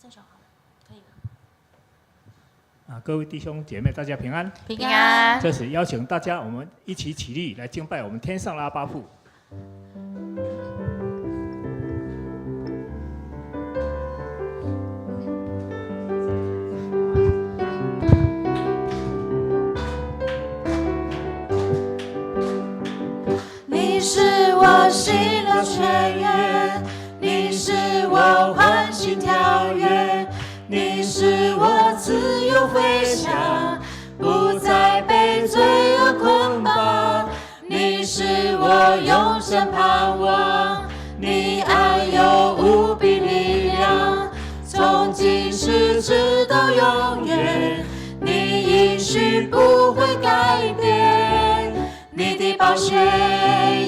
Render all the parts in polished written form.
鄭小好了，可以嗎？啊，各位弟兄姐妹，大家平安。平安。這時邀請大家，我們一起起立來敬拜我們天上的阿爸父。你是我喜樂泉源，你是我歡欣跳躍，你是我自由飛翔，不再被罪惡捆綁。你是我永生盼望，你愛有無比力量，從今時直到永遠，你應許不會改變。你的寶血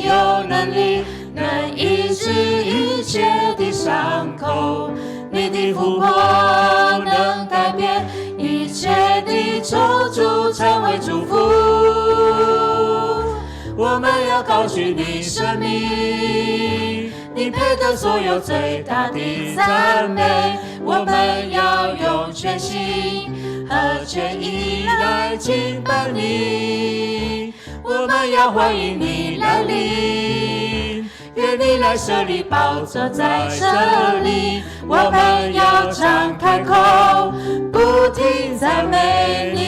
有能力，能醫治一切的傷口，你的復活能改變一切的咒詛，成為祝福。我們要高舉你聖名，你配得所有最大的讚美。我們要用全心和全意來敬拜你。我們要歡迎你來臨，願你來設立寶座在這裡。我們要張開口，不停讚美你。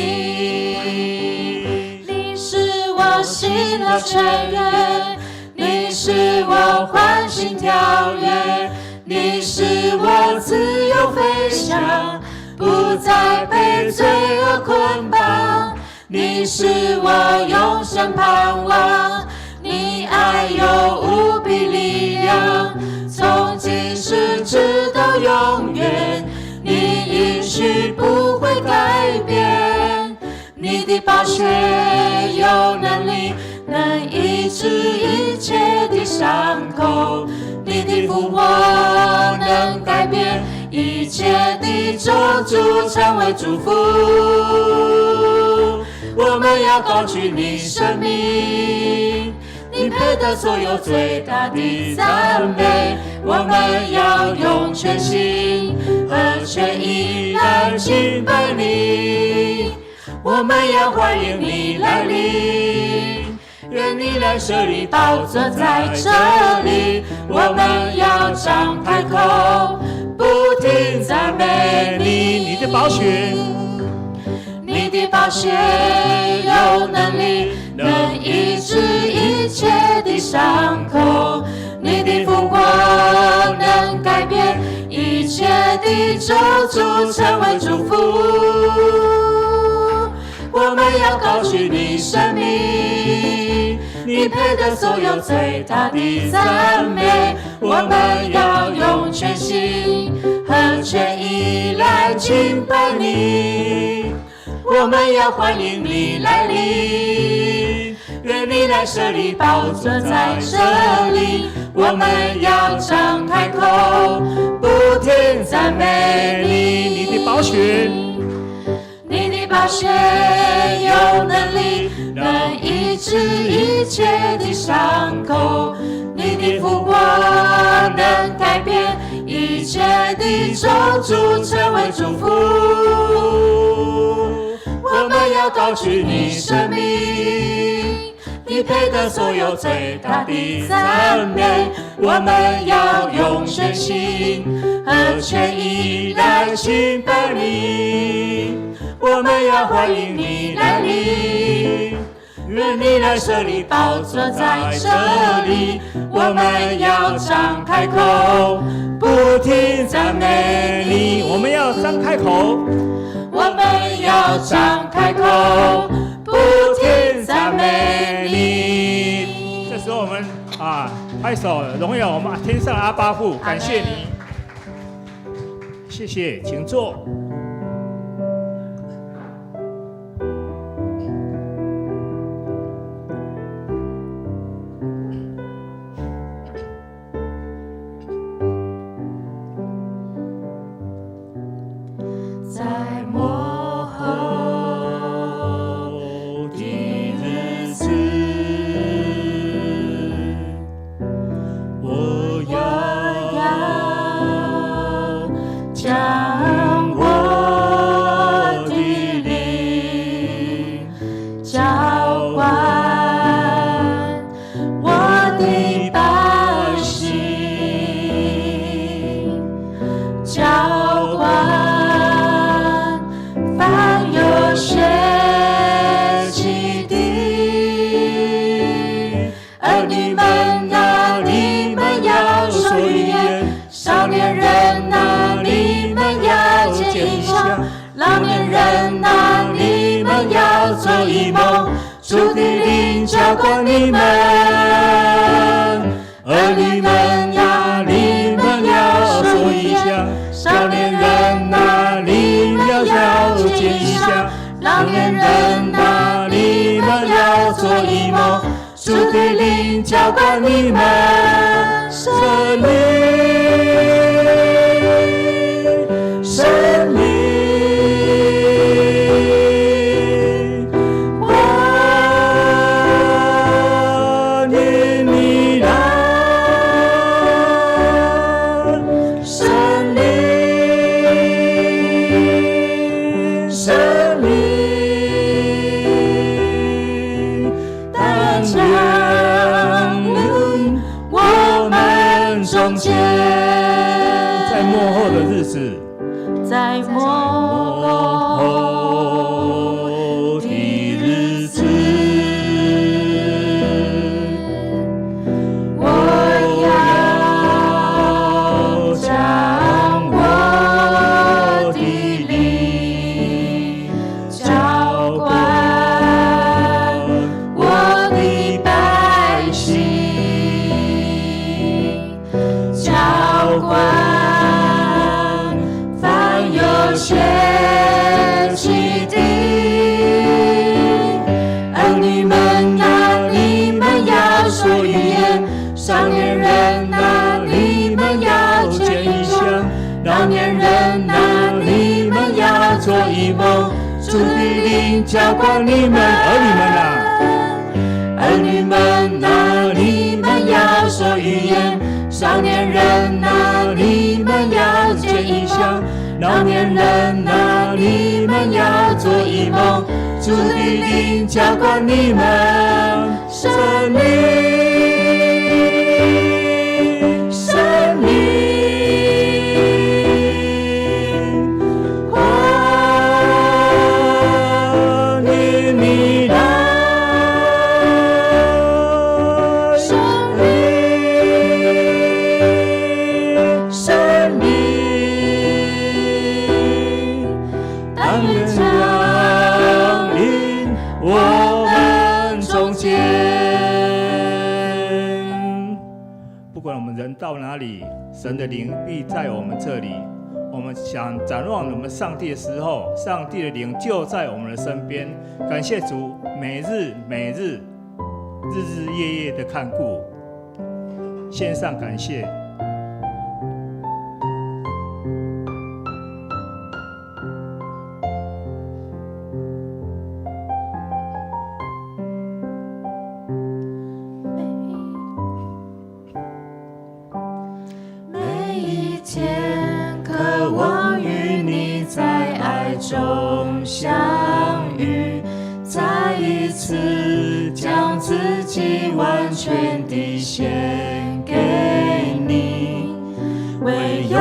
你是我喜樂泉源，你是我歡欣跳躍，你是我自由飛翔，不再被罪惡捆綁。你是我永生盼望，你愛有無比力量，從今時直到永遠，你應許不會改變。你的寶血有能力，能醫治一切的傷口，你的復活能改變一切的咒詛，成為祝福。我們要高舉你聖名，你配得所有最大的讚美。我們要用全心和全意來敬拜你。我們要歡迎你來臨，願你來設立寶座在這裡。我們要張開口，不停讚美你。你的寶血，你的寶血有能力，能醫治一切的傷口，你的復活能改變一切的咒詛，成為祝福。我們要高舉你聖名，你配得所有最大的讚美。我們要用全心和全意來敬拜你。我們要歡迎你來臨，願你來設立寶座在這裡。我們要張開口，不停讚美你。你的寶血，你的寶血有能力，能醫治一切的傷口，你的復活能改變一切的咒詛，成為祝福。我們要高舉你聖名，你配得所有最大的讚美。我們要用全心和全意來敬拜你。我們要歡迎你來臨，願你來設立寶座在這裡。我們要張開口，不停讚美你。我們要張開口，我們要張開口，不停讚美你。這時候我們啊，拍手榮耀我們天上的阿爸父，感謝你，謝謝，請坐。在末後的日子，我要將异梦，主的灵浇灌你们。儿女們啊，你們要說異象；少年人啊，你們要見異象；老年人啊，你們要做異夢，主的靈澆灌你們。聖靈，聖靈，歡迎你來。聖靈，聖靈，但降臨我們中間。在末後的日子，在末後的日子，我要將我的靈澆灌我的百姓，澆灌凡有血氣的。兒女們啊，你們要說預言；少年人啊，你們要見異象；老年人啊，你們要做異夢。主的靈澆灌你們。兒女們啊，兒女們啊，你們要說預言；少年人啊，你們要見異象；老年人啊，你們要做異夢。主的靈澆灌你們。聖靈，聖靈，歡迎你來。聖靈，聖靈，但願降臨我們中間。不管我們人到哪裡，神的靈必在我們這裡。我們想展望我們上帝的時候，上帝的靈就在我們的身邊。感謝主，每日每日、日日夜夜的看顧，獻上感謝。每一天渴望與你在愛中相遇，再一次將自己完全地獻給你，唯有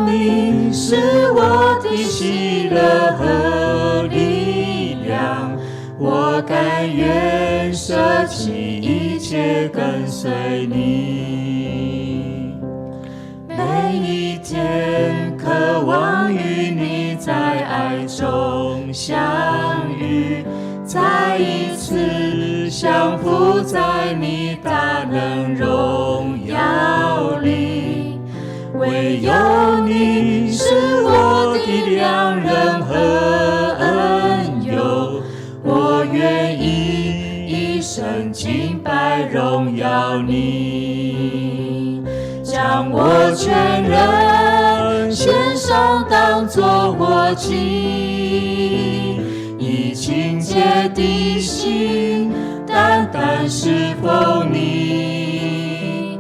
你是我的喜樂和力量，我甘願捨棄一切跟隨你。每一天渴望與你在愛中相遇，再一次降服在你大能榮耀裡。唯有你是我的良人和恩友，我願意一生敬拜榮耀你。將我全人獻上，當作活祭，以清潔的心，單單侍奉你。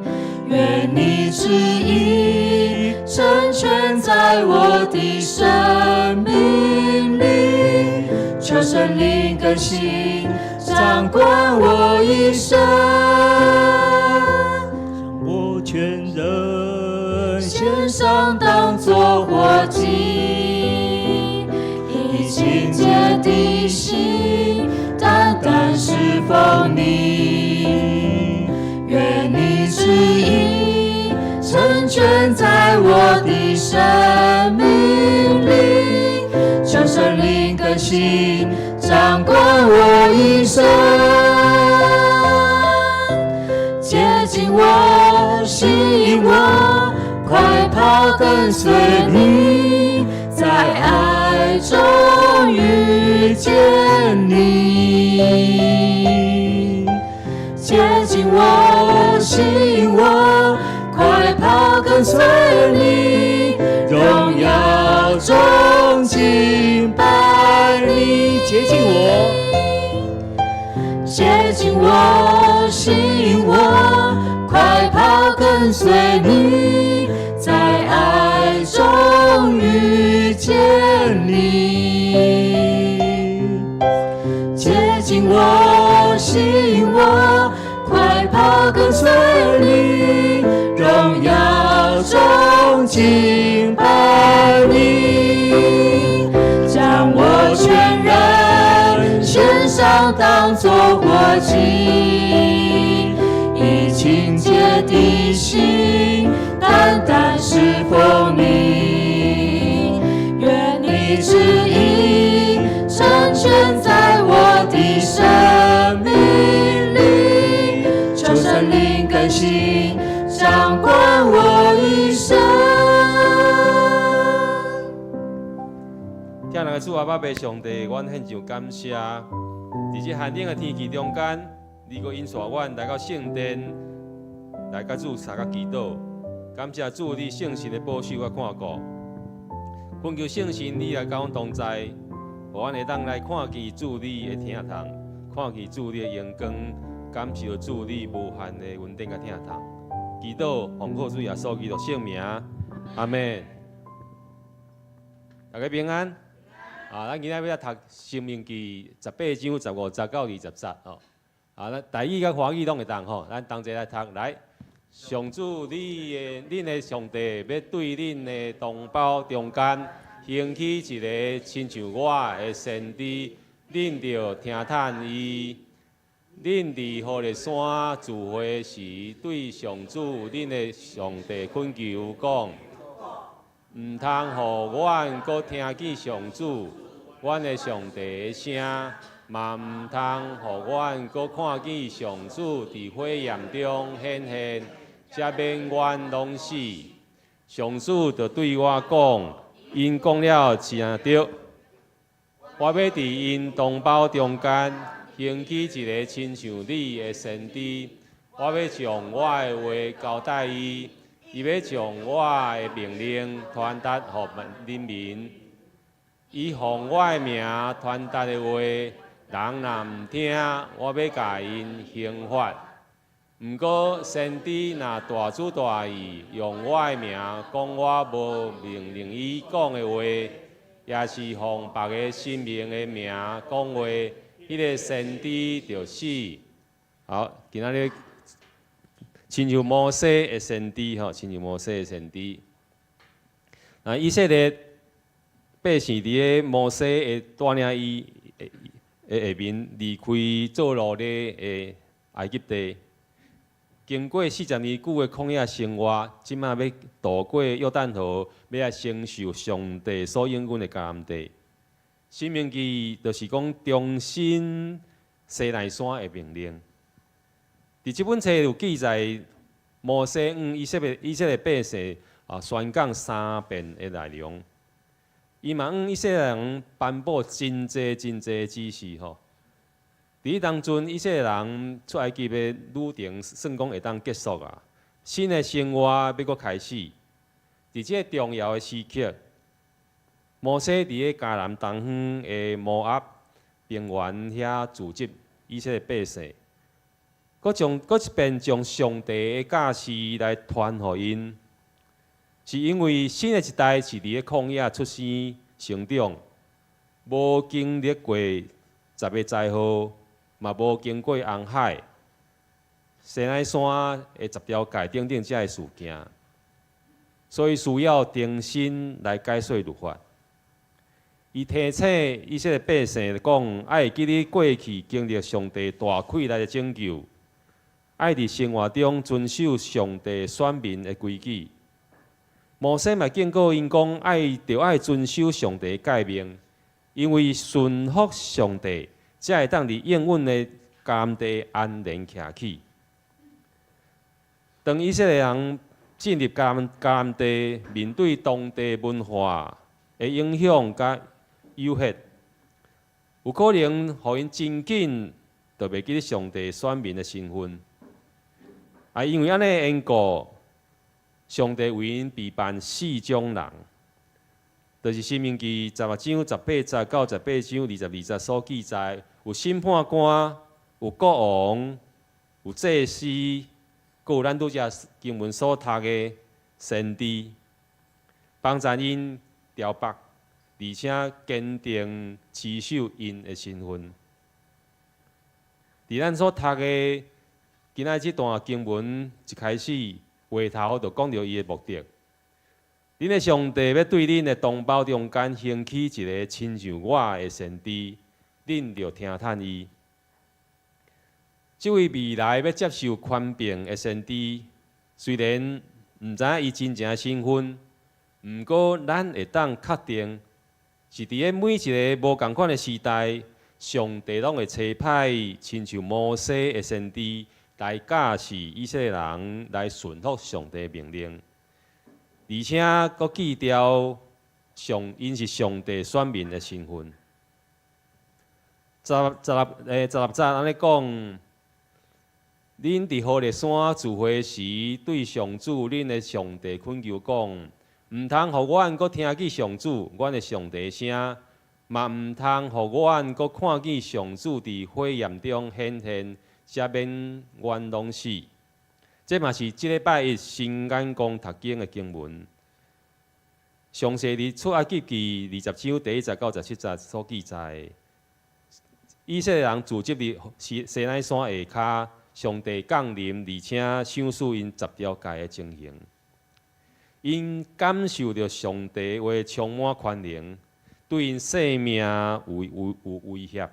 願你旨意成全在我的生命裡，求聖靈更新，掌管我一生。我全人獻上當作活祭，以清潔的心，單單侍奉你。願你旨意成全在我的生命裡，求聖靈更新，掌管我一生。接近我，吸引我，快跑跟隨你，在愛中遇見你。接近我，吸引我，快跑跟隨你，榮耀中敬拜你。接近我，接近我，吸引我，快跑跟隨你，在愛中遇見你。接近我，吸引我，快跑跟隨你，榮耀中敬拜你，將我全人獻上，當作活祭，以清潔的心，單單侍奉你。願你旨意成全在我的生命裡，求聖靈更新，掌管我一生。疼咱的主阿爸父上帝，阮獻上感謝。佇這寒冷的天氣中間，你閣引帶阮來到聖殿，來佮主相佮祈禱。感謝主，你聖神的保守佮看顧。懇求聖神，你來佮阮同在，予阮會當來看見主你的疼痛，看見主你的榮光，感受主你無限的恩典佮疼痛。祈禱奉靠主耶穌基督聖名，阿們。大家平安。啊，咱今仔欲來讀《申命記》18章15節到20節吼。啊，咱台語佮華語攏會當吼，咱同齊來讀來。上主，你的恁的上帝欲對恁的同胞中間興起一个親像我的先知，恁著聽趁伊。恁佇何烈山聚會時，對上主恁的上帝懇求講：毋通予阮閣聽見上主，阮的上帝的聲，嘛毋通予阮閣看見上主佇火焰中顯現，才免阮攏死。上主就對我講：𪜶講了誠對，我欲佇𪜶同胞中間興起一个親像你的先知，我欲將我的話交代伊，伊欲將我的命令傳達予人民。伊奉我的名傳達的話，人若毋聽，我欲共𪜶刑罰。毋過先知若大主大意，用我的名講我無命令伊講的話，抑是奉別个神明的名講話，彼个先知就死。好，今仔日親像摩西的先知吼，親像摩西的先知。那以色列百姓佇咧摩西的帶領伊的下面離開做奴隸的埃及地，經過40年久的曠野生活，這馬欲渡過約旦河，欲來承受上帝所應許的迦南地。申命記就是講重申西奈山的命令。佇這本冊有記載，摩西向以色列百姓啊宣講三遍的內容。伊嘛向以色列人頒布真濟真濟的指示吼。佇彼當陣，以色列人出埃及的旅程算講會當結束啊，新的生活欲閣開始。佇這个重要的時刻，摩西佇咧迦南東方的摩押平原遐組織以色列百姓，閣一遍將上帝的教示來傳予𪜶，是因為新的一代是佇咧曠野出生成長，無經歷過十个災禍，嘛無經過紅海、西奈山的十條誡等等這个事件，所以需要重新來解說律法。伊提醒以色列百姓講，愛會記得過去經歷上帝大氣力的拯救，愛佇生活中遵守上帝選民的規矩。摩西嘛警告𪜶講，愛著愛遵守上帝的誡命，因為順服上帝，才會當佇應允的迦南地安然徛起。當以色列人進入迦南地，面對當地文化的影響佮誘惑，有可能予𪜶真緊就袂記得上帝選民的身份。啊，因為按呢緣故，上帝為𪜶備辦四種人，就是申命記16章18節到18章22節所記載，有審判官，有國王，有祭司，閣有咱拄才經文所讀的先知，幫助𪜶調北，而且堅定持守𪜶的身份。佇咱所讀的今仔這段經文一開始，話頭就講著伊的目的。恁的上帝欲對恁的同胞中間興起一个親像我的先知，恁著聽趁伊。這位未來欲接受權柄的先知，雖然毋知影伊真正的身份，毋過咱會當確定，是佇咧每一个無仝款的時代，上帝攏會差派親像摩西的先知來教示以色列人來順服上帝命令，而且閣記牢𪜶是上帝選民的身份。16節按呢講，恁佇何烈山聚會時，對上主恁的上帝懇求講，毋通予阮閣聽見上主，阮的上帝聲，嘛毋通予阮閣看見上主佇火焰中顯現，才免阮攏死。這嘛是這禮拜一新眼光讀經的經文。詳細佇出埃及記20章第1節到17節所記載，以色列人聚集佇西奈山下跤，上帝降臨，而且賞賜𪜶十條誡的情形。𪜶感受著上帝話充滿權能，對𪜶性命有威脅。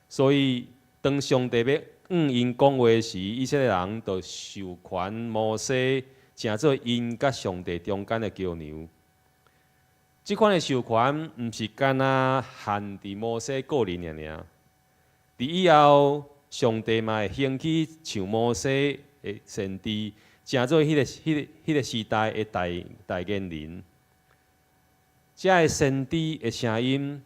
所以當上帝欲向𪜶講話時，以色列人就授權摩西，成做𪜶佮上帝中間的橋梁。這款的授權毋是干焦限佇摩西個人爾爾，佇以後，上帝嘛會興起像摩西的先知，成做彼個時代的代言人。這个先知的聲音，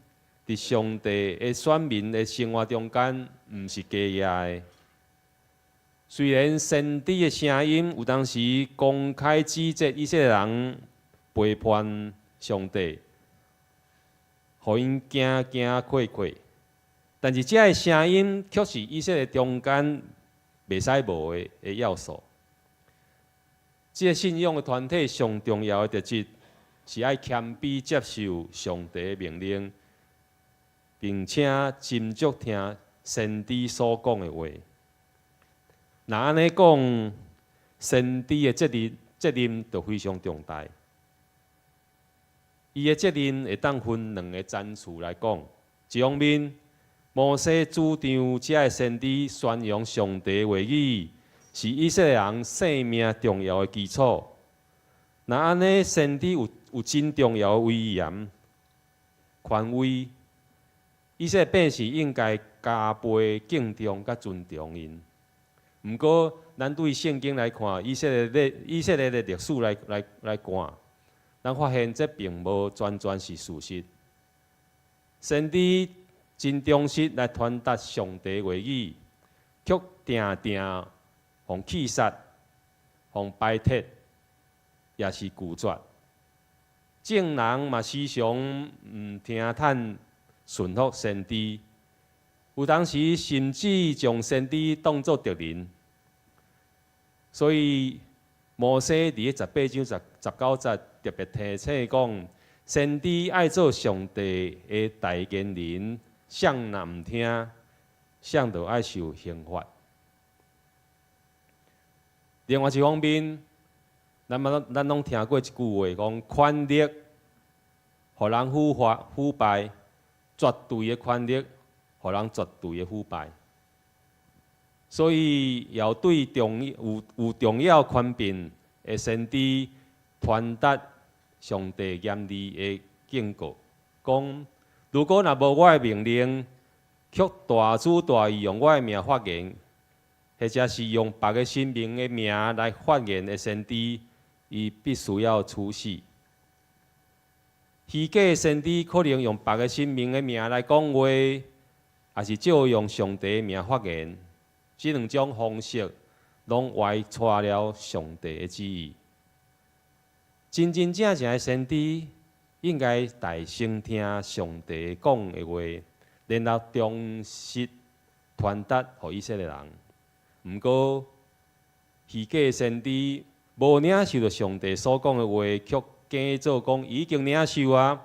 佇上帝的選民的生活中間，毋是假掖的。雖然先知的聲音有當時公開指責以色列人背叛上帝，予𪜶驚驚愧愧，但是這个聲音卻是以色列中間袂使無的要素。這个信仰的團體上重要的特質，是愛謙卑接受上帝的命令，並且斟酌聽先知所講的話。若按呢講，先知的責任就非常重大。伊的責任會當分兩个層次來講。一方面，摩西主張這个先知宣揚上帝話語，是以色列人生命重要的基礎。若按呢，先知有真重要的威嚴、權威，以色列百姓應該加倍敬重佮尊重𪜶。毋過，咱對聖經來看，以色列的歷史來看，咱發現這並無全全是事實。先知真忠實來傳達上帝話語，卻定定予棄殺、予排斥，抑是拒絕。眾人嘛時常毋聽趁順服先知，有當時甚至將先知當做敵人。所以摩西佇咧18章19節特別提醒講，先知愛做上帝的代言人，誰若毋聽，誰就愛受刑罰。另外一方面，咱攏聽過一句話，講權力予人腐敗，絕對的權力予人絕對的腐敗。所以，要對有重要權柄的先知傳達上帝嚴厲的警告，講如果若無我的命令，卻大主大意用我的名發言，或者是用別个神明的名來發言的先知，伊必須要處死。虛假的先知可能用別个神明的名來講話，抑是借用上帝的名發言，這兩種方式攏歪曲了上帝的旨意。真真正正的先知應該代先聽上帝講的話，然後忠實傳達予以色列人。毋過，虛假的先知無領受著上帝所講的話，卻假做講已經領受啊，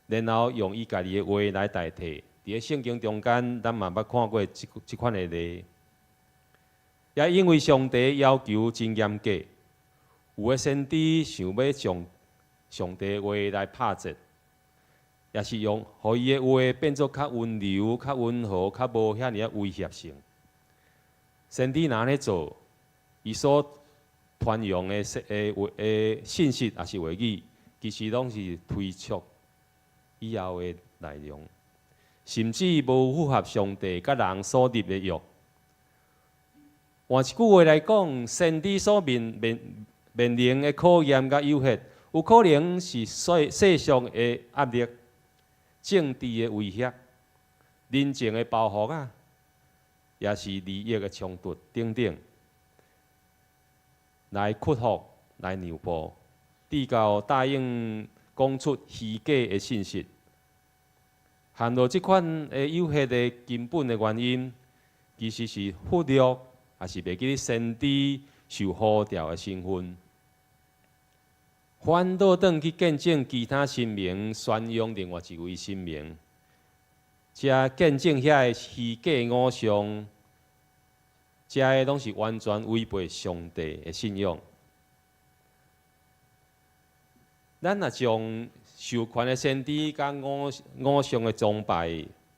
然後用伊家己的話來代替。佇咧聖經中間，咱嘛捌看過這款的例。也因為上帝要求真嚴格，有的先知想欲將上帝的話來拍折，抑是用予伊的話變做較溫柔、較溫和、較無遐爾仔威脅性。先知若按呢做，伊所傳揚的話的信息，抑是話語，其實攏是推測以後的內容，甚至無符合上帝佮人所立的約。換一句話來講，先知所面臨的考驗佮誘惑，有可能是世俗的壓力、政治的威脅、人情的包袱啊，抑是利益的衝突等等，來屈服、來讓步，直到答應講出虛假的信息。陷入這款的誘惑的根本的原因，其實是忽略，抑是袂記得先知受呼召的身份，反倒轉去見證其他神明，宣揚另外一位神明，這見證遐个虛假偶像，這个攏是完全違背上帝的信仰。咱若將授權的先知佮偶像的崇拜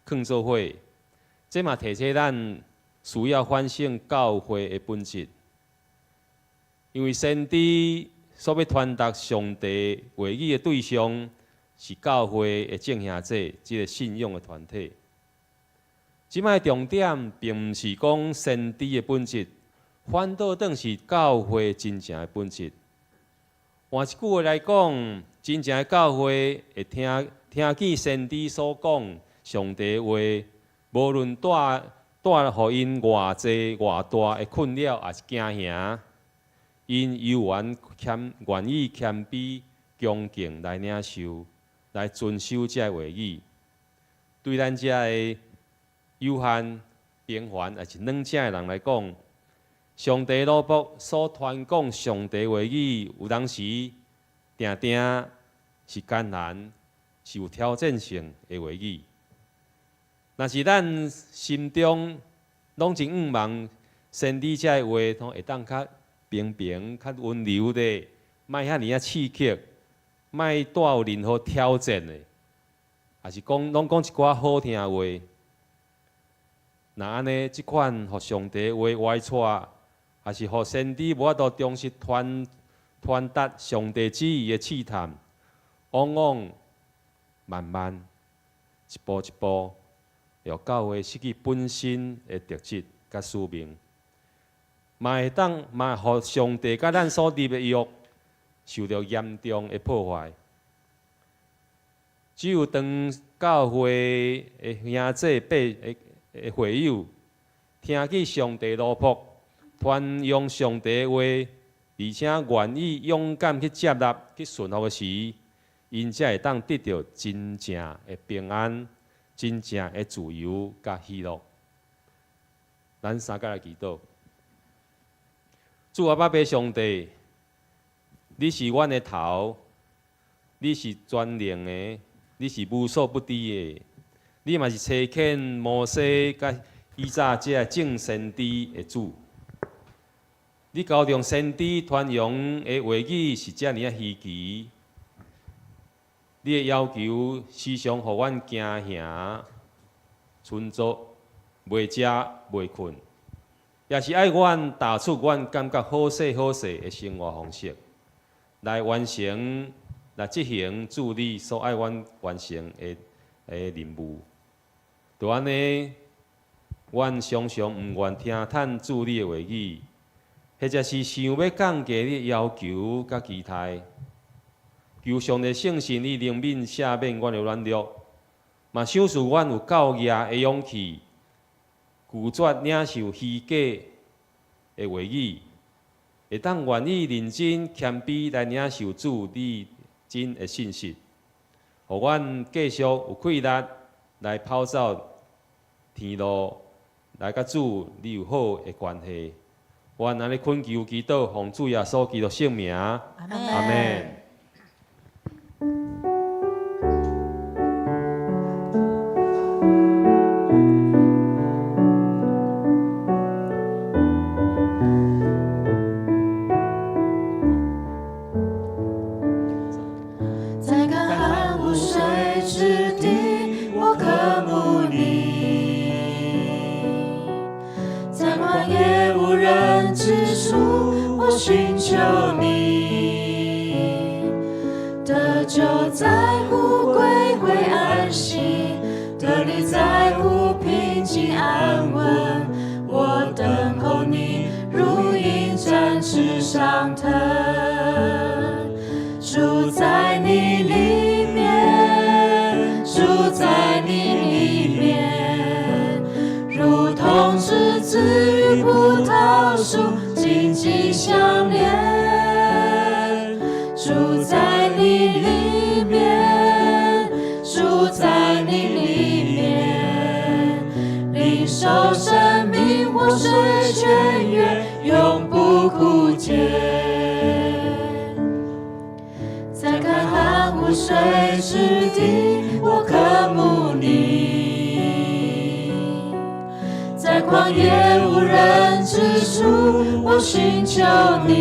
囥做伙，這嘛提醒咱需要反省教會的本質，因為先知所欲傳達上帝話語的對象是教會的眾兄弟，這个信仰的團體。這擺重點並毋是講先知的本質，反倒轉是教會真正的本質。換一句話來講，真正的教會會聽見先知所講上帝的話，無論帶予𪜶偌濟偌大的困擾，抑是驚嚇，𪜶猶原願意謙卑恭敬來領受，來遵守這个話語。對咱遮的有限、平凡抑是軟正的人來講，上帝奴僕所傳講上帝話語，有當時定定是艱難、是有挑戰性的話語。若是咱心中攏真向望先知遮的話，攏會當較平平、較溫柔的，莫遐爾仔刺激，莫帶有任何挑戰的，抑是講攏講一寡好聽話。若按呢，這款予上帝話歪曲，抑是予先知無法度忠實傳達上帝旨意的試探，往往慢慢一步一步，予教會失去本身的特質佮使命，嘛會當嘛予上帝佮咱所立的約受著嚴重的破壞。只有當教會的兄弟輩的會友聽見上帝奴僕傳揚上帝的話，而且願意勇敢去接納、去順服的時，𪜶才會當得著真正的平安、真正的自由佮喜樂。咱三個來祈禱。主阿爸父上帝，你是阮的頭，你是全能的，你是無所不知的，你嘛是差遣摩西佮以早這个眾先知的主。你交予先知傳揚的話語是遮爾仔稀奇，你的要求時常予阮驚嚇、振作、袂食袂睏，也是愛阮踏出阮感覺好勢好勢的生活方式，來完成、來執行主你所愛阮完成的任務。就按呢，阮常常毋願聽趁主你的話語，或者是想欲降低你的要求佮期待。求上帝聖神，你憐憫赦免阮的軟弱，嘛賞賜阮有夠額的勇氣，拒絕領受虛假的話語，會當願意認真謙卑來領受主你真的信息，予阮繼續有氣力來跑走天路，來佮主你有好的關係。阮按呢懇求祈禱，奉主耶穌基督聖名，阿們。在乾旱無水之地，我渴慕你；在曠野無人之處，我尋求你。得救在乎歸回安息，得力在乎平靜安穩。我等候你，如鷹展翅上騰。住在你裡面，住在你裡面，如同枝子與葡萄樹緊緊相連。住在你裡面，住在你裡面，領受生命活水泉源，永不枯竭。在乾旱無水之地，我渴慕你；在曠野無人之處，我尋求你。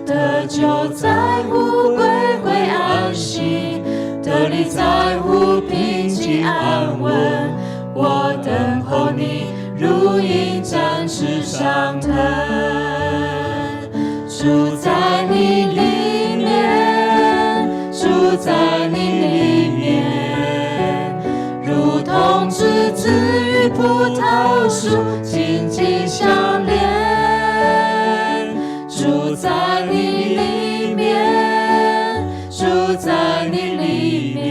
得救在乎歸回安息，得力在乎平靜安穩。我等候你，如鷹展翅上騰。住在你裡面，住在你裡面，如同枝子與葡萄樹緊緊相連。住在你裡面，住在你裡面，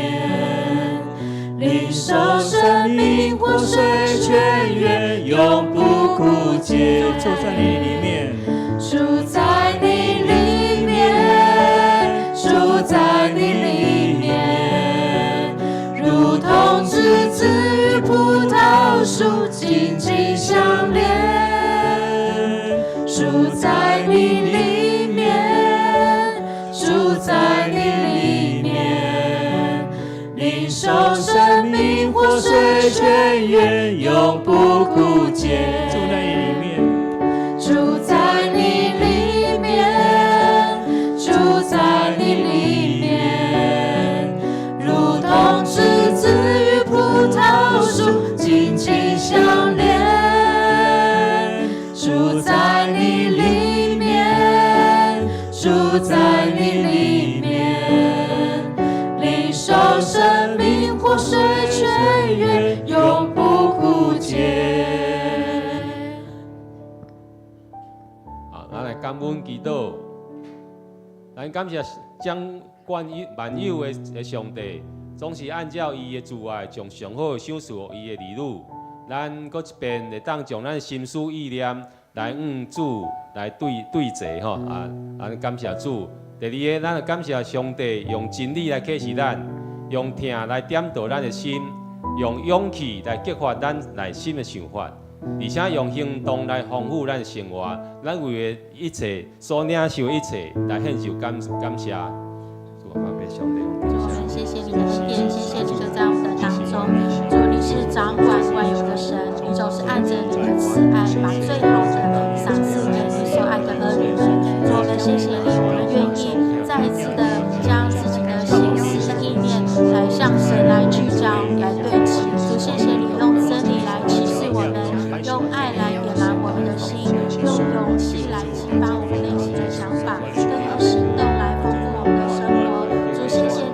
領受生命活水泉源，永不枯竭。住在你裡面，住在你裡面，住在你裡面，如同枝子與葡萄樹緊緊相連。住在你裡面，住在你裡面，領受生命活水泉源，永不枯竭。住在你裡面，住在你裡面，住在你裡面，如同枝子與葡萄樹緊緊相連。住在你裡面，住在你裡面，領受生命活水泉源，永不枯竭。啊，咱來感恩祈禱，咱感謝掌管萬有的上帝，總是按照伊的慈愛，將上好的賞賜予伊的兒女。咱閣一遍會當將咱心思意念來向主來對對齊吼啊！咱感謝主。第二个，咱感謝上帝用真理來啟示咱，用疼來點著咱的心，用勇氣來激發咱內心的想法，而且用行動來豐富咱的生活。咱為了一切所領受的一切來獻上感感謝。主啊，上帝，主，我們謝謝你的恩典，謝謝你就在我們的當中。主，你是掌管萬有的神，你總是按着你的慈愛，把最好的賞賜給你所愛的兒女們。主，我們謝謝你，我們願意再一次的將自己的心思意念來向神來聚焦，來對齊。主，謝謝你用真理來啟示我們，用愛來點燃我們的心，用勇氣來激發我們內心的想法，更用行動來豐富我們的生活。主，謝謝你。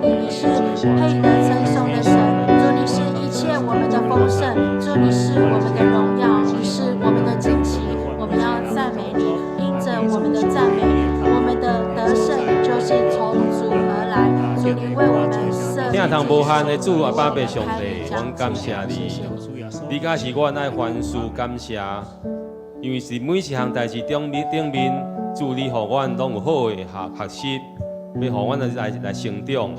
你為我們設疼痛無限的主阿爸父上帝，阮感謝你，你敢是阮愛凡事感謝，因為是每一項代誌頂面頂面，主你予阮攏有好的學學習，欲予阮來來成長。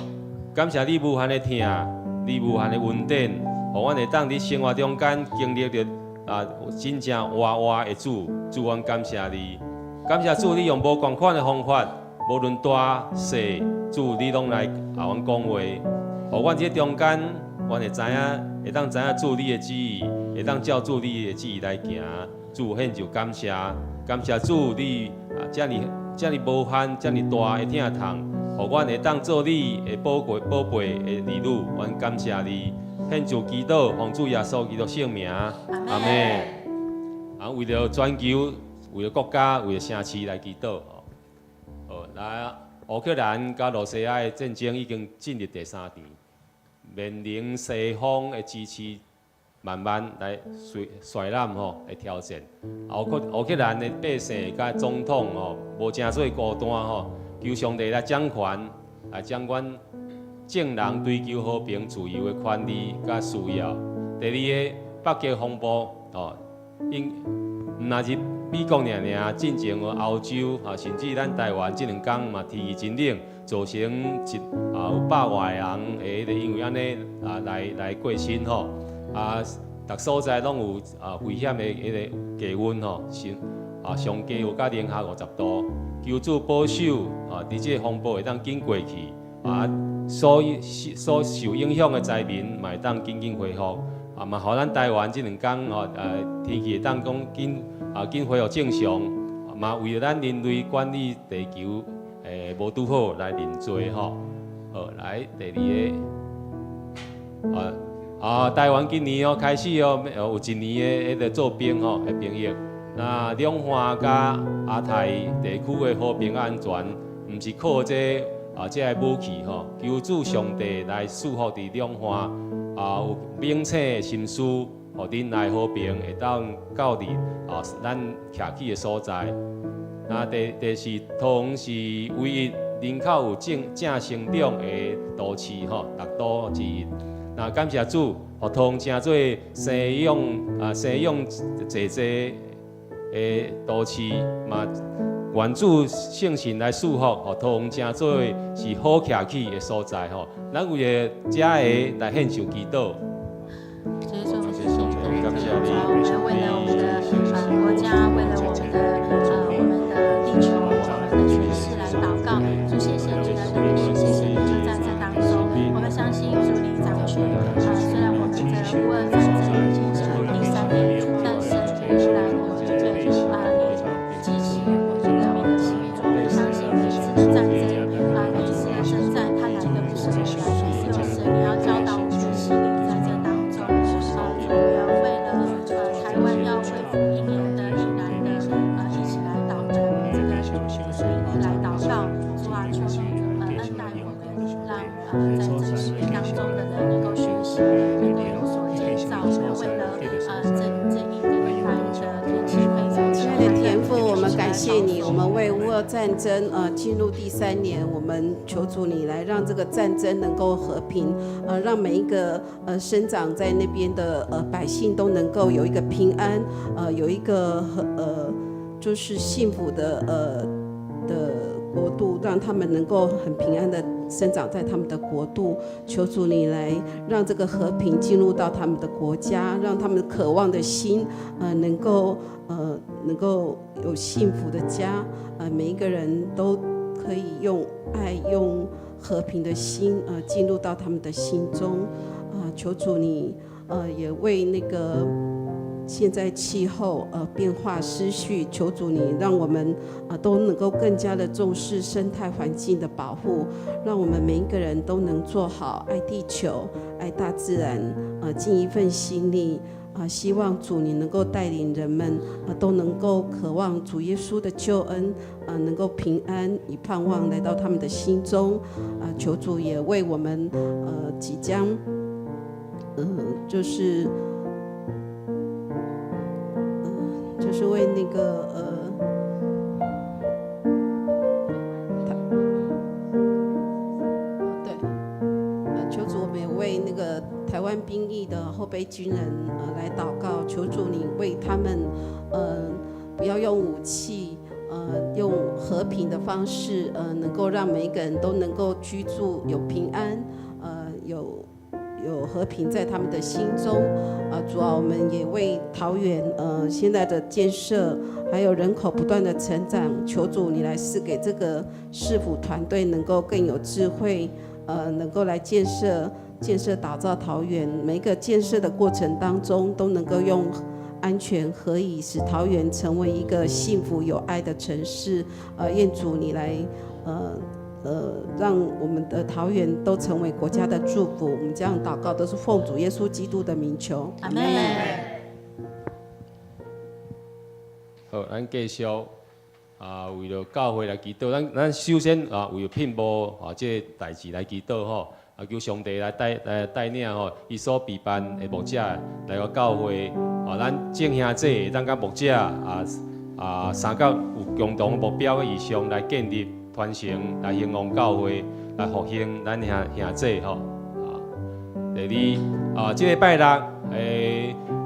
感謝你無限的疼，你無限的恩典，予阮會當佇生活中間經歷著啊真正活活的主，主阮感謝你，感謝主你用無仝款的方法，無論大細，主你攏來共阮講話，予阮這中間，阮會知影，會當知影主你的旨意，會當照主你的旨意來行。主獻就感謝，感謝主你啊，遮爾遮爾無限、遮爾大的疼痛，予阮會當做你的寶貴寶貝的兒女，阮感謝你。獻就祈禱，奉主耶穌基督聖名，阿們。啊，為著全球，為著國家，為著城市來祈禱。好，來，烏克蘭佮羅西亞的戰爭已經進入第三年，面臨西方的支持慢慢來衰衰減吼的挑戰。烏克蘭的百姓佮總統吼無誠做孤單吼，求上帝來掌權，來掌管眾人追求和平、自由的權利佮需要。第二個，北極風暴吼，因毋但是美國爾爾，進前有歐洲啊，甚至咱台灣這兩工嘛天氣真冷，造成一啊有百外人會彼個因為按呢啊來來過身吼。啊，逐所在攏有啊危險的彼個低溫吼，上啊上低有甲零下50度，求主保守啊，佇這個風暴會當緊過去啊，所所受影響的災民嘛會當緊緊恢復啊，嘛予咱台灣這兩工吼，天氣會當講緊啊緊恢復正常，嘛為著咱人類管理地球無拄好來認罪吼。好，來第二個啊。啊，台灣今年哦開始哦，有一年的彼個做兵吼的兵役。那兩岸佮亞太地區的和平安全，毋是靠這啊這个武器吼，求主上帝來賜福佇兩岸啊有明醒的心思，予忍耐和平會當到佇啊咱徛起的所在。那第第四，桃園是唯一人口有正正成長的都市吼，六都之一。那感謝主，予桃園成做生養啊生養濟濟的都市，嘛願主聖神來賜福，予桃園成做是好徛起的所在吼。咱為著遮个來獻上祈禱。主耶穌，謝謝你，感謝你，我們為了我們的國家，為了我們的我們的地球，我們的全世來禱告。主，謝謝你的恩典，謝謝你就在這當中，我們相信主你掌權。雖然我們的烏俄戰爭已經進入第三年，但神你來我們對啊，你記起我們人民的心。主，我們相信每一次的戰爭啊，每一次的征戰，它來的不是偶然，是有神你要教導我們的洗禮在這當中。啊，主，我要為了台灣要恢復一年的以來的一起來禱這個禮來禱告。主啊，求你恩待我們，讓在這個時當中的人能夠學習，能夠有所建造。我們為了這這一個禮拜的天氣非常親愛的天父，我們感謝你，我們為烏俄戰爭進入第三年，我們求主你來讓這個戰爭能夠和平，讓每一個生長在那邊的百姓都能夠有一個平安，有一個就是幸福的的國度，讓他們能夠很平安的生長在他們的國度。求主你來讓這個和平進入到他們的國家，讓他們渴望的心，能夠能夠有幸福的家，每一個人都可以用愛、用和平的心，進入到他們的心中。啊，求主你，也為那個現在氣候變化失序，求主你讓我們都能夠更加的重視生態環境的保護，讓我們每一個人都能做好愛地球、愛大自然，盡一份心力。啊，希望主你能夠帶領人們，啊，都能夠渴望主耶穌的救恩，啊，能夠平安與盼望來到他們的心中。啊，求主也為我們，即將，就是，就是為那個，他，對。求主，我們也為那個台灣兵役的後備軍人來禱告，求主你為他們，不要用武器，用和平的方式，能夠讓每一個人都能夠居住有平安，有和平在他們的心中。主啊，我們也為桃園，現在的建設，還有人口不斷的成長，求主你來賜給這個市府團隊能夠更有智慧，能夠來建設打造桃園，每一個建設的過程當中都能夠用安全合宜，使桃園成為一個幸福有愛的城市。願主你來，讓我們的桃園都成為國家的祝福。我們這樣禱告都是奉主耶穌基督的名求。阿門。好，咱繼續啊，為著教會來祈禱。咱首先啊，為著聘牧啊，這个代誌來祈禱吼。啊，求上帝來帶領吼，伊所備辦的牧者來到教會。啊，咱眾兄弟會當佮牧者相佮有共同目標的異象來建立傳承，來興旺教會，來復興咱兄弟吼。啊，第二啊，這个拜六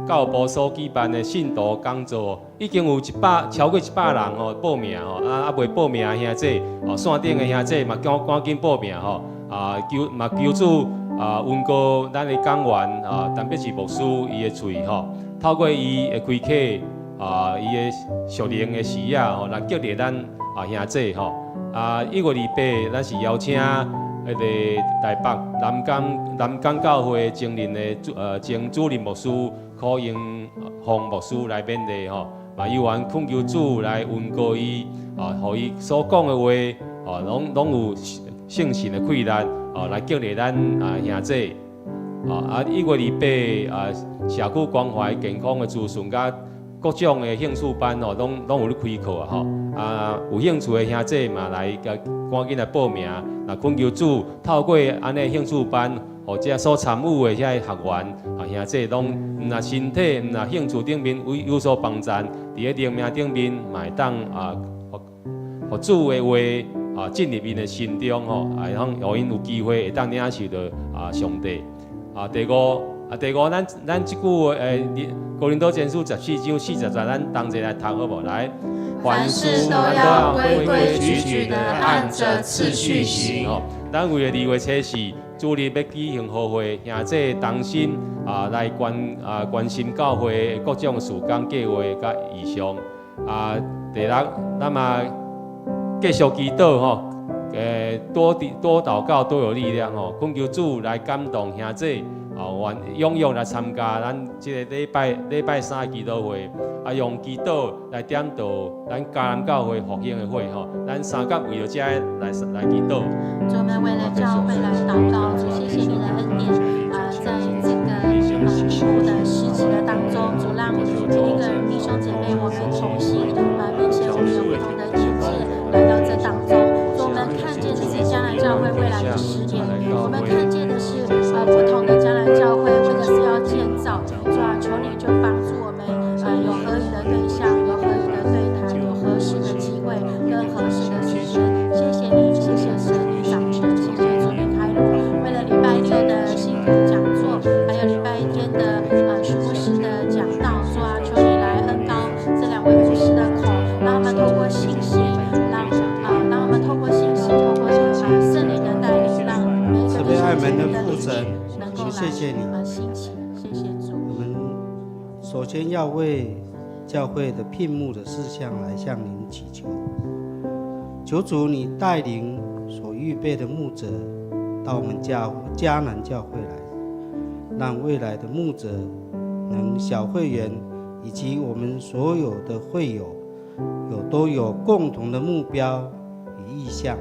教部所舉辦的信徒講座，已經有超過100人吼報名吼，啊未報名的兄弟，哦線頂的兄弟嘛趕緊報名吼，啊求嘛求主啊恩膏咱的講員啊，陳必志牧師伊的喙吼，透過伊的開啟啊，伊的屬靈的視野吼，來激勵咱啊兄弟吼。啊1月28，咱是邀請彼个台北南港教會前任的前主任牧師柯英鳳牧師來勉勵吼，嘛有緣懇求主來恩膏伊，啊，予伊所講的話，哦，攏有聖神的氣力，哦，來激勵咱啊兄弟。啊，1月28啊，社區關懷健康的資訊佮各種的興趣班哦，攏有咧開課啊吼。啊，有興趣的兄弟嘛來共趕緊來報名。若懇求主透過按呢興趣班，予遮所參與的遐學員啊兄弟，攏毋若身體，毋若興趣頂面有所幫助，佇咧靈命頂面嘛會當啊，予主的話啊進入𪜶的心中吼，啊，通予𪜶有機會會當領受著啊上帝。啊，第五，咱這句哥林多前書14章40節，咱同齊來讀好無？來，凡事都要規規矩矩的按著次序行。吼，咱為著2月初4，主日欲舉行和會，兄弟同心啊來關心教會各種事工計劃佮異象。啊，第六，咱嘛繼續祈禱吼，多禱告多有力量吼，懇求主來感動兄弟。哦，願踴躍來參加咱這个禮拜三祈禱會，啊，用祈禱來點著咱迦南教會復興的火吼，咱相佮為著這來祈禱。主，我們為了教會來禱告，主，謝謝你的恩典啊，在這個聘牧的時期的當中，主讓每一個弟兄姐妹我們同心啊，並且我們有不同的眼界來到這當中。主，我們看見的是迦南教會未來的10年，我們看見的是不同的迦南教會，為的是要建造。主啊，求你就幫助我們有合宜的對象，有合宜的對談，有合適的機會跟合適的時間。謝謝你，謝謝神，你掌權，謝謝主你開路。為了禮拜六的信徒講座，還有禮拜天的許牧師的講道，主啊，求你來恩膏這兩位牧師的口，讓他們透過信心，讓他們透過信心，透過聖靈的帶領，讓每一個弟兄姐妹的靈能夠來興起。謝謝主。我們首先要為教會的聘牧的事項來向您祈求，求主你帶領所預備的牧者到我們迦南教會來，讓未來的牧者能小會員以及我們所有的會友都有共同的目標與意向，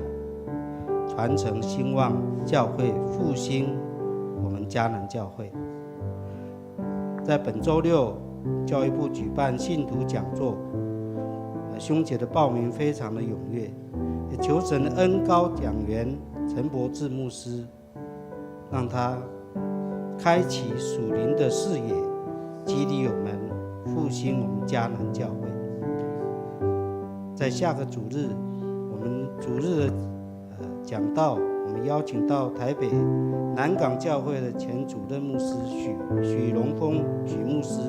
傳承興旺教會，復興我們迦南教會。在本週六，教育部舉辦信徒講座，兄姐的報名非常的踴躍，也求神恩膏講員陳柏志牧師，讓他開啟屬靈的視野，激勵我們復興我們迦南教會。在下個主日，我們主日的講道，我們們邀請到台北南港教會的前主任牧師許榮峰許牧師，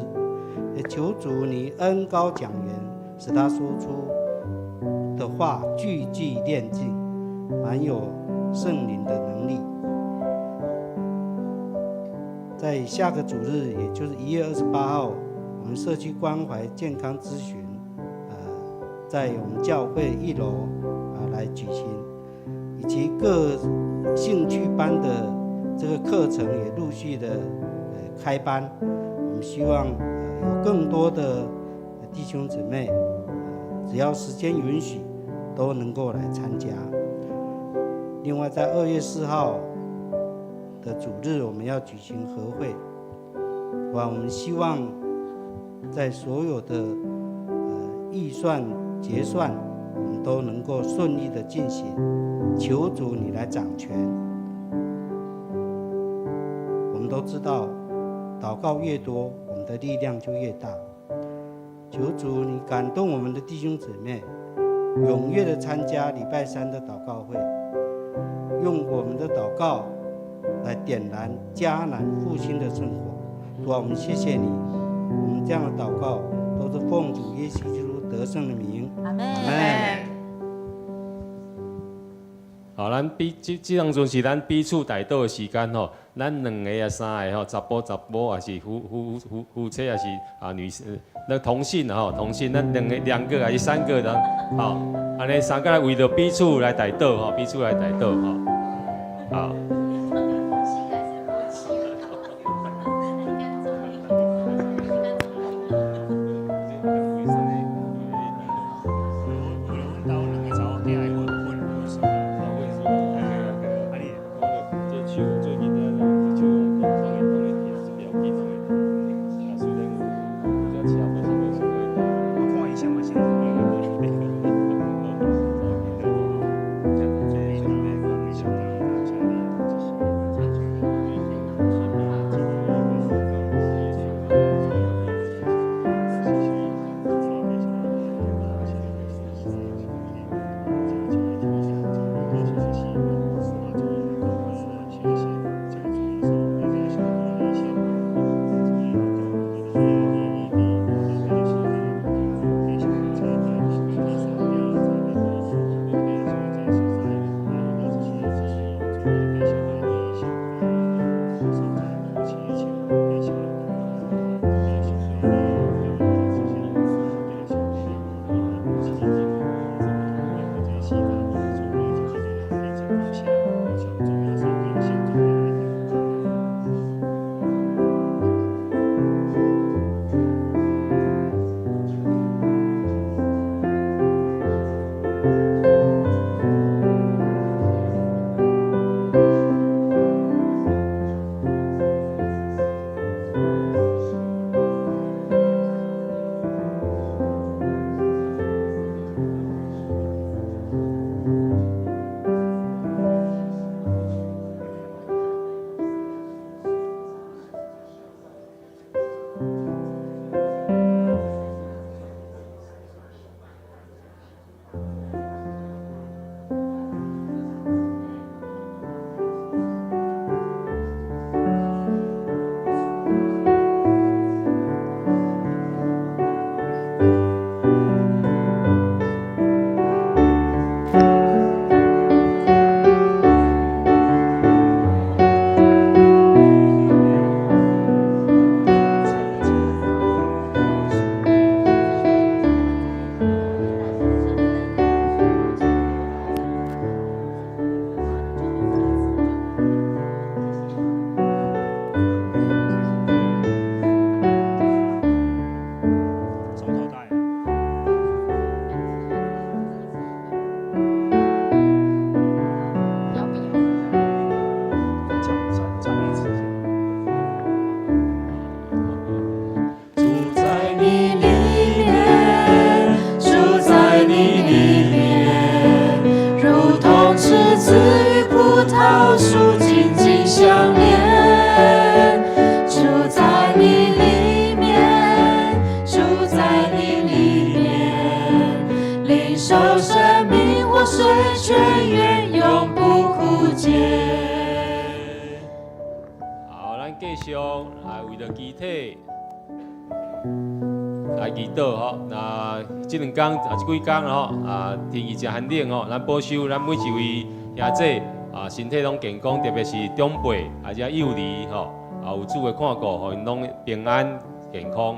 也求主你恩膏講員，使他說出的話句句煉淨，滿有聖靈的能力。在下個主日，也就是1月28號，我們社區關懷健康諮詢，在我們教會一樓來舉行，以及各興趣班的這個課程也陸續的開班。我們希望有更多的弟兄姊妹，只要時間允許，都能夠來參加。另外，在2月4號的主日，我們要舉行合會。我們希望在所有的預算結算，我們都能夠順利的進行。求主你來掌權。我們都知道，禱告越多，我們的力量就越大。求主你感動我們的弟兄姊妹，踴躍的參加禮拜三的禱告會，用我們的禱告來點燃迦南復興的聖火。主啊，我們謝謝你，我們這樣的禱告都是奉主耶穌基督得勝的名。阿門。好，咱彼這當陣是咱彼此代禱的時間吼，咱兩个啊三个吼，查埔查某，抑是夫妻，抑是啊女士，那同性吼，同性，咱兩個抑是三個人，好，按呢三個來為著彼此來代禱吼，彼此來代禱吼，好。領受生命活水泉源，永不枯竭。咱繼續來為著肢體來祈禱吼。那這兩工啊，這幾工吼啊，天氣誠寒冷吼，咱保守咱每一位兄姊啊，身體攏健康，特別是長輩啊，這幼兒吼啊，有主的看顧，予𪜶攏平安健康。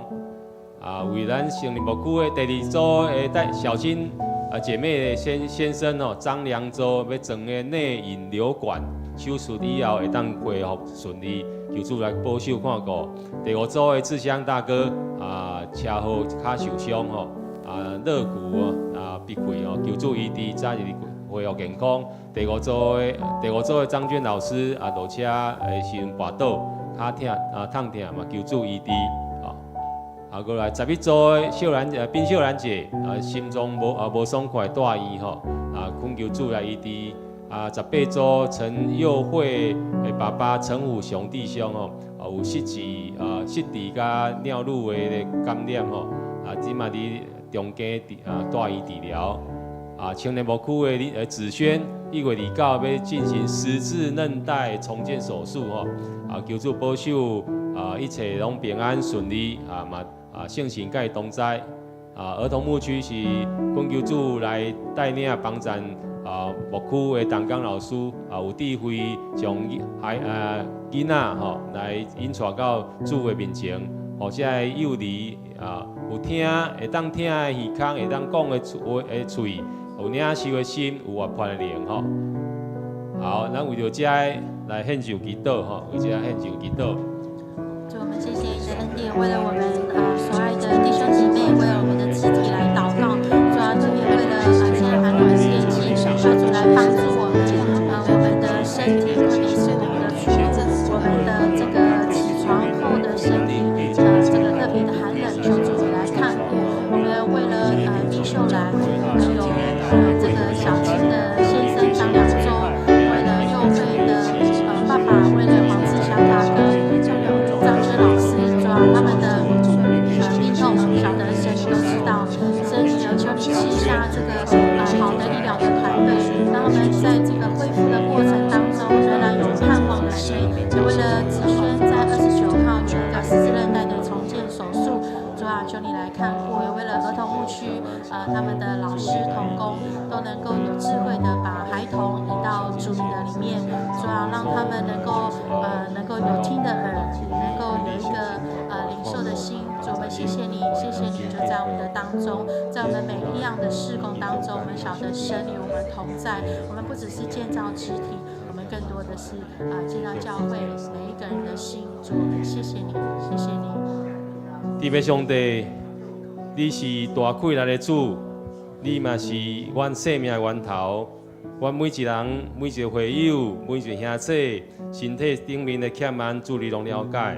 啊，為咱聖靈牧區的第二組的帶小青啊姐妹的先生吼，張良洲欲裝的內引流管手術以後會當恢復順利，求主來保守看顧。第五組的志祥大哥啊，車禍跤受傷吼，啊，肋骨啊崩開哦，求主醫治，早日恢復健康。第五組的張娟老師啊，落車的時陣跋倒，跤疼啊痛疼嘛，求主醫治。啊，過來11組的秀蘭呃，賓秀蘭姐啊，心臟無爽快，蹛院吼，啊，懇求主來醫治。啊，18組陳佑惠的爸爸陳虎雄弟兄吼，啊，有失智啊，失智佮尿路的感染吼，啊，這馬佇中間啊蹛院治療。啊，青年牧區的子軒1月29欲進行十字韌帶重建手術吼，啊，求主保守啊，一切攏平安順利啊嘛。啊，聖神佮伊同在。啊，兒童牧區是懇求主來帶領幫贊啊牧區的同工老師啊，有智慧將孩啊囡仔吼來引帶到主的面前，予這个幼兒啊有聽會當聽的耳孔，會當講的話的喙，有領受的心，有活潑的靈吼。好，咱為著這个來獻上祈禱吼，為這个獻上祈禱。主，我們謝謝你的恩典，為了我們所愛的弟兄姐妹，為了我們的肢體來禱告。主啊，特別為了現在寒冷的天氣，求主來幫助我們，我們的身體，特別是我們的出入，我們的這個起床後的身體，這個特別的寒冷，求主來看顧。我們為了林秀蘭，還有這個小青的先生張良洲，為了佑慧的爸爸，為了黃志祥大哥。張娟老師，主啊，他們的病痛，曉得神你都知道，神你求你賜下這個好的醫療的團隊，讓他們在這個恢復的過程當中，仍然有盼望的心。也為了子軒在29號有一個十字韌帶的重建手術，主啊，求你來看顧。也為了兒童牧區，他們的老師同工都能夠有智慧的把孩童引到主你的裡面，主啊，讓他們能夠有聽的耳，能夠有一個領受的心。主，我們謝謝你，謝謝你就在我們的當中，在我們每一樣的事工當中，我們曉得神與我們同在。我們不只是建造肢體，我們更多的是建造教會每一個人的心。主，我們謝謝你，謝謝你。天父上帝，你是大氣力的主，你嘛是阮生命的源頭。阮每一人、每一個會友、每一個兄弟，身體頂面的欠萬，主你攏了解。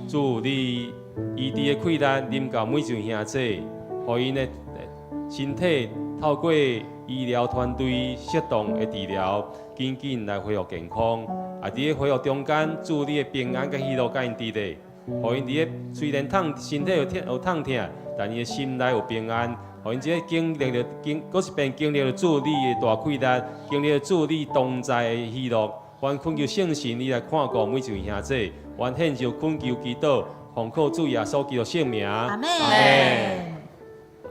主，你醫治的氣力臨到每一位兄弟，予𪜶的身體透過醫療團隊適當的治療，緊緊來恢復健康。啊，佇咧恢復中間，主你的平安佮喜樂佮𪜶佇咧，予𪜶佇咧雖然痛，身體有痛疼，但伊的心內有平安。予𪜶這個經歷著經，閣一遍經歷著主你的大氣力，經歷著主你同在的喜樂。阮懇求聖神，你來看顧每一位兄弟。阮獻上懇求祈禱，奉靠主耶穌基督聖名。阿們。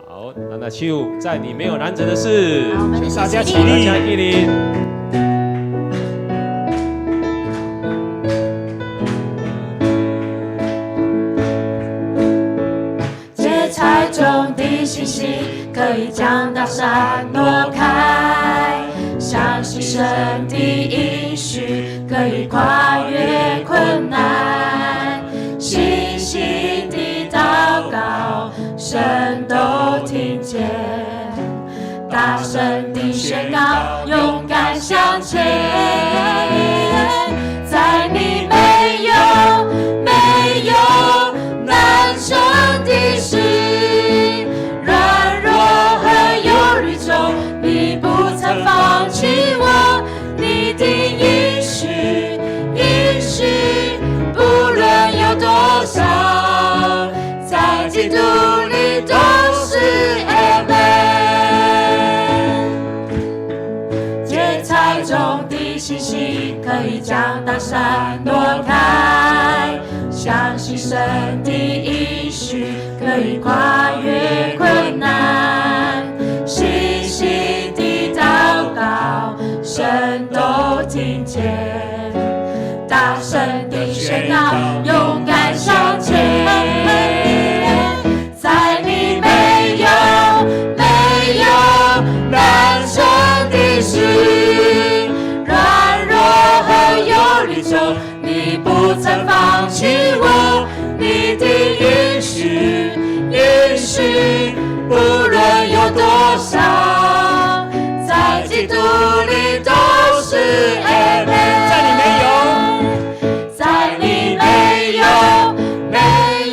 好，咱來唱，在你沒有難成的事。好，我們請大家起大立。家起立。芥菜種的信心可以將大山挪開，相信神的應許可以跨越困難，信心的禱告神都聽見，大聲的宣告，勇敢向前，在你沒有難成的事，軟弱和憂慮中，你不曾放棄我，你的應許應許不論有多少，在基督裡都是阿們。芥菜種的信心可以將大山挪開，相信神的應許，可以跨越困難。信心的禱告，神都聽見。大聲的宣告，勇敢向前。在你沒有沒有難成的事，軟弱和憂慮中，你不曾放棄我，你的應許應許，不論有多少，在基督裡都是阿門。在你沒有，在你沒有沒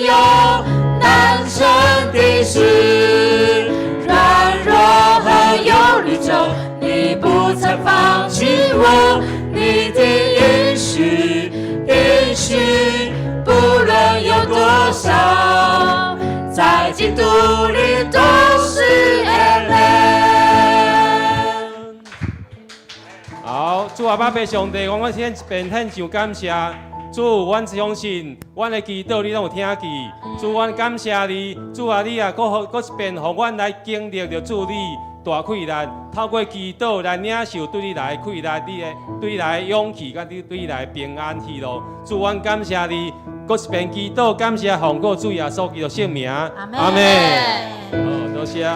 有難成的事，軟弱和憂慮中，你不曾放棄我，你的應許應許，不論有多少，在基督裡都是阿門。好，主阿爸父上帝，阮獻一遍獻上感謝。主，阮相信，阮的祈禱你攏有聽見。主，阮感謝你。主啊，你啊，閣予閣一遍，予阮來經歷著主你大氣力，透過祈禱來領受對你來的氣力，你的對你來的勇氣，佮你對你來的平安喜樂。主，阮感謝你，閣一遍祈禱，感謝奉靠主耶穌基督聖名。阿門。阿門。好，多謝。